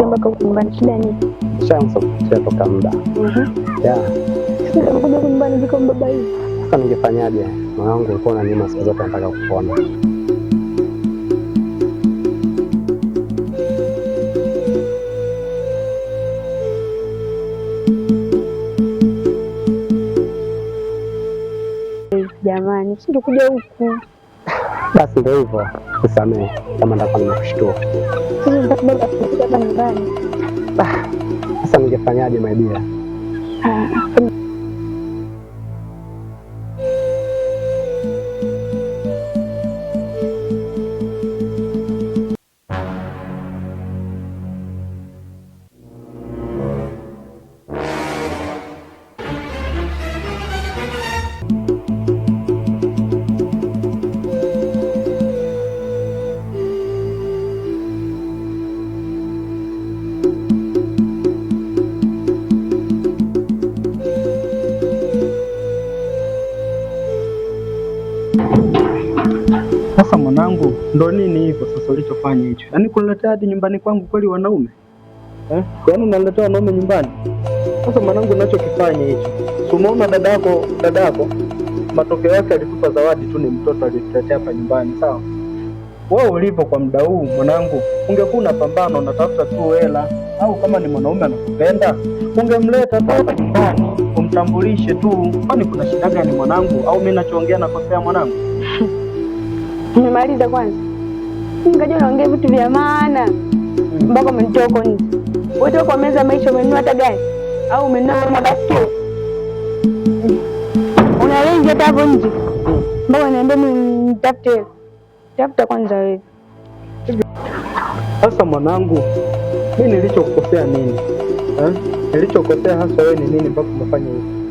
Mpaka huku nyumbani shida nini? Nishaanza kupitia toka muda. Yeah. Sasa kuja huku nyumbani viko mbaba hivi. Sasa ningefanyaje? Moyo wangu ulikuwa unaniuma siku zote nataka kukuona. Jamani, usingekuja huku. Basi ndio hivyo, nisamehe kama nitakuwa nimekushtua. Sasa nataka baba afike hapa nyumbani. Sasa ningefanyaje my dear? Ah, Sasa mwanangu, ndo nini hivyo sasa ulichofanya hicho? Yaani kuniletea hadi nyumbani kwangu kweli wanaume eh? Yaani unaniletea wanaume nyumbani? Sasa mwanangu, unachokifanya hicho, si umeona dada yako matokeo yake alitupa zawadi tu, ni mtoto alituletea hapa nyumbani, sawa? Wewe ulivyo kwa muda huu mwanangu, ungekuwa unapambana unatafuta tu hela, au kama ni mwanaume anakupenda ungemleta tu hapa nyumbani umtambulishe tu. Kwani kuna shida gani mwanangu? Au mimi nachoongea nakosea mwanangu? Nimemaliza kwanza. Nikajua naongea vitu vya maana mpaka umenitoa huko nje. Wewe kwa meza maisha umenunua hata gari au umenunua mabaskeli? Una renji hata hapo nje mpaka niambia mimi nitafute hela. Tafuta kwanza wewe. Sasa mwanangu, mi nilichokukosea nini eh? Nilichokosea hasa wewe ni nini mpaka umefanya hivi?